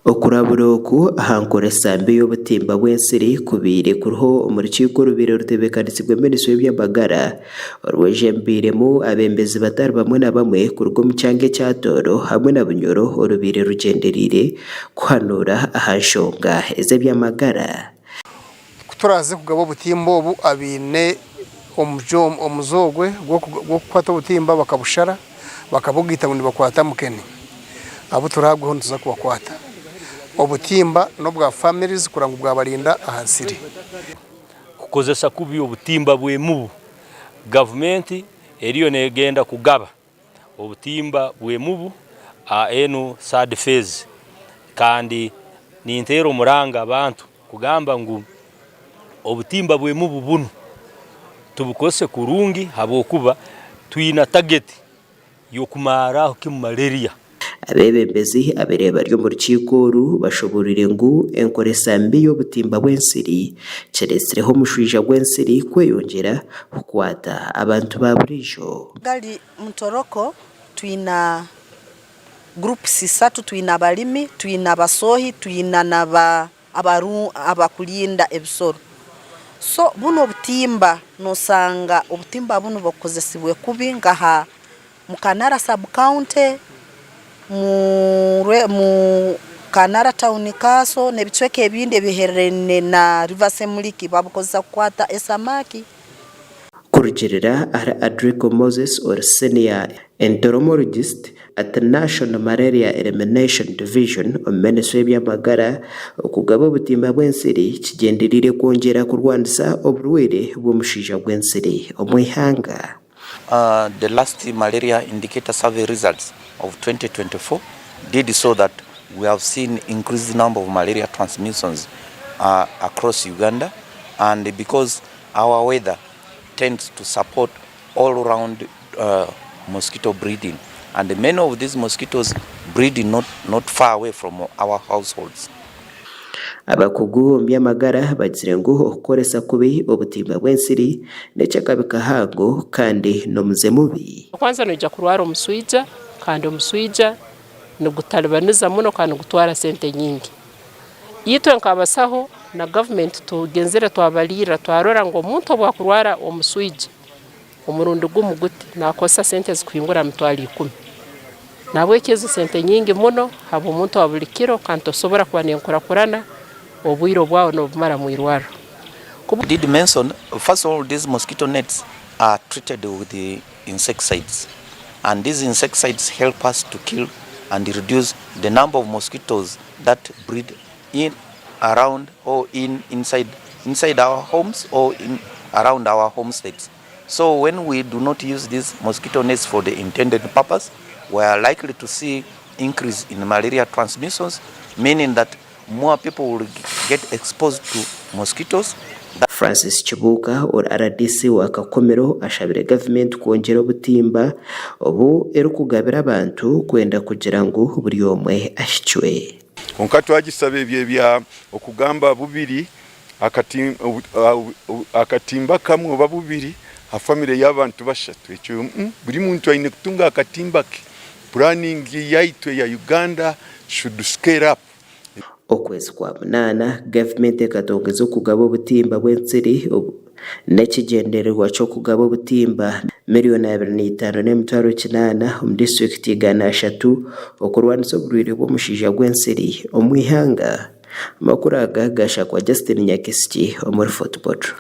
Okurabura oku aha nkoresa mbi y'obutimba bw'ensiri kubaire kuriho omu rukiiko orubaire rutebeekanisiibwe minisitule y'eby'amagara orwejembeiremu abeebembezi batari bamwe na bamwe kuruga omu kyanga ekya Tooro hamwe na Bunyoro orubaire rugyendereire kuhanuura aha nshonga ez'eby'amagara. Ku turaaze kugaba obutimba obu, abaine omuze ogwe gw'okukwata obutimba bakabushara bakabugaita ngu nibakwata mukene, abu turaagweho nituza kubakwata. Obutimba n'obwa families kureba ngu bwabarinda aha nsiri. Kukozesa kubi obutimba bw'emibu, Gavumenti eriyo negenda kugaba obutimba bw'emibu enu third phase kandi ninteera omuranga abantu kugamba ngu obutimba bw'emibu bunu tubukozese kurungi habwokuba twina target y'okumarraho kimu malaria. Abeebembezi abaire bari omu rukiiko oru bashobooroire ngu enkoresa mbi y'obutimba bw'ensiri kiretsireho omushwija gw'ensiri kweyongyera kukwata abantu ba buriijo. Gari Ntoroko twina groups isatu, twina abalimi, twina abasohi, twina na abakulinda ebisoro. So bunu obutimba nosanga obutimba bunu bukozesibwe kubi nka ha mu Kanara sub county, mu Kanara town council n'ebicweka ebindi ebihererine na River Semuliki babukozesa kukwata esamaki. Kurugiirira ahari Adriko Moses ori Senior Entomologist at National Malaria Elimination Division omu minisitule y'eby'amagara, okugaba obutimba bw'ensiri kigyendereire kwongyera kurwanisa oburwaire bw'omushaija gw'ensiri omu ihanga. The last malaria indicator survey results of 2024 did show that we have seen increased number of malaria transmissions across Uganda and because our weather tends to support all round mosquito breeding and many of these mosquitoes breed not, not far away from our households. Abakugu omu by'amagara bagizire ngu okukoresa kubi obutimba bw'ensiri n'eky'akabi kahango kandi n'omuze mubi. Kwanza noija kurwara omuswija kandi omuswija nigutalibaniza muno kandi nigutwara sente nyingi. Itwe nk'abasaho na gavumenti tugenzere twabaliirra twarora ngu omuntu obu akurwara omuswija omurundi gumu guti nakozesa sente ezikuhingura ha mitwaro ikumi. Nahabweki ezo sente nyingi muno habw'omuntu wa buli kiro kandi tosobora kuba n'enkurakurana obwire obwawe n'obumara mwirwarro. Did mention, first of all these mosquito nets are treated with insecticides and these insecticides help us to kill and reduce the number of mosquitoes that breed in around or in inside inside our homes or in around our homesteads so when we do not use these mosquito nets for the intended purpose we are likely to see increase in malaria transmissions meaning that more people will get exposed to mosquitoes. Francis Kibuuka ori rdc wa Kakumiro ashabire gavumenti kwongyera obutimba obu erikugabira abantu kwenda kugira ngu buri omwe ahikwe. Kwonka twagisaba ebyo ebya okugamba bubiri akatimba kamwe oba bubiri aha famire y'abantu bashatu ekyo buri muntu aine kutunga akatimba ke. Puraningi yaitu eya Uganda should scale up. Okwezi kwa munaana, gavumenti ekatongeza okugaba obutimba bw'ensiri n'ekigyendererwa ky'okugaba obutimba 25,800,000 omu disiturikiti 300 okurwanisa oburwaire bw'omushaija gw'ensiri omu ihanga. Amakuru aga gashakwa Justin Nyakisiki omuri Fort Portal.